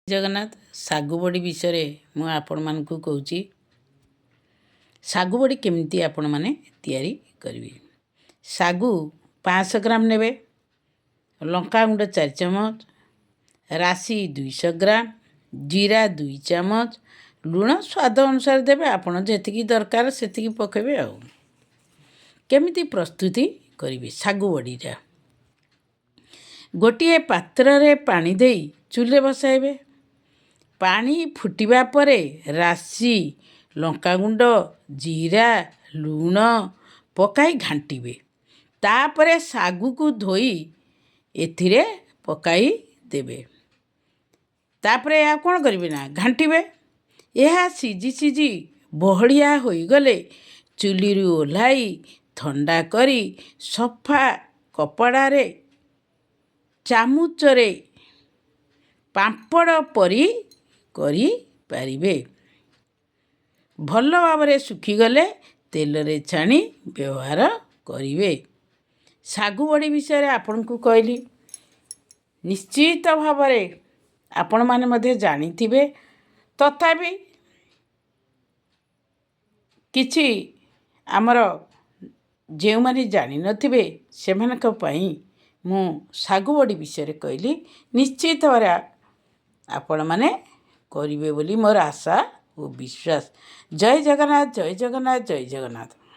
ଜଗନ୍ନାଥ, ଶାଗୁ ବଡ଼ି ବିଷୟରେ ମୁଁ ଆପଣମାନଙ୍କୁ କହୁଛି। ଶାଗୁ ବଡ଼ି କେମିତି ଆପଣମାନେ ତିଆରି କରିବେ? ଶାଗୁ 500 ଗ୍ରାମ ନେବେ, ଲଙ୍କାଗୁଣ୍ଡ 4 ଚାମଚ, ରାଶି 200 ଗ୍ରାମ, ଜିରା 2 ଚାମଚ, ଲୁଣ ସ୍ୱାଦ ଅନୁସାରେ ଦେବେ। ଆପଣ ଯେତିକି ଦରକାର ସେତିକି ପକାଇବେ। ଆଉ କେମିତି ପ୍ରସ୍ତୁତି କରିବେ ଶାଗୁ ବଡ଼ିଟା? ଗୋଟିଏ ପାତ୍ରରେ ପାଣି ଦେଇ ଚୁଲିରେ ବସାଇବେ। ପାଣି ଫୁଟିବା ପରେ ରାଶି, ଲଙ୍କାଗୁଣ୍ଡ, ଜିରା, ଲୁଣ ପକାଇ ଘାଣ୍ଟିବେ। ତାପରେ ଶାଗୁକୁ ଧୋଇ ଏଥିରେ ପକାଇ ଦେବେ। ତାପରେ ଏହା କ'ଣ କରିବେ ନା ଘାଣ୍ଟିବେ। ଏହା ସିଝି ସିଝି ବହଳିଆ ହୋଇଗଲେ ଚୁଲିରୁ ଓହ୍ଲାଇ ଥଣ୍ଡା କରି ସଫା କପଡ଼ାରେ ଚାମୁଚରେ ପାମ୍ପଡ଼ ପରି କରିପାରିବେ। ଭଲ ଭାବରେ ଶୁଖିଗଲେ ତେଲରେ ଛାଣି ବ୍ୟବହାର କରିବେ। ଶାଗୁ ବଡ଼ି ବିଷୟରେ ଆପଣଙ୍କୁ କହିଲି, ନିଶ୍ଚିତ ଭାବରେ ଆପଣମାନେ ମଧ୍ୟ ଜାଣିଥିବେ। ତଥାପି କିଛି ଆମର ଯେଉଁମାନେ ଜାଣିନଥିବେ, ସେମାନଙ୍କ ପାଇଁ ମୁଁ ଶାଗୁ ବଡ଼ି ବିଷୟରେ କହିଲି। ନିଶ୍ଚିତ ଭାବରେ ଆପଣମାନେ କରିବେ ବୋଲି ମୋର ଆଶା ଓ ବିଶ୍ୱାସ। ଜୟ ଜଗନ୍ନାଥ, ଜୟ ଜଗନ୍ନାଥ, ଜୟ ଜଗନ୍ନାଥ।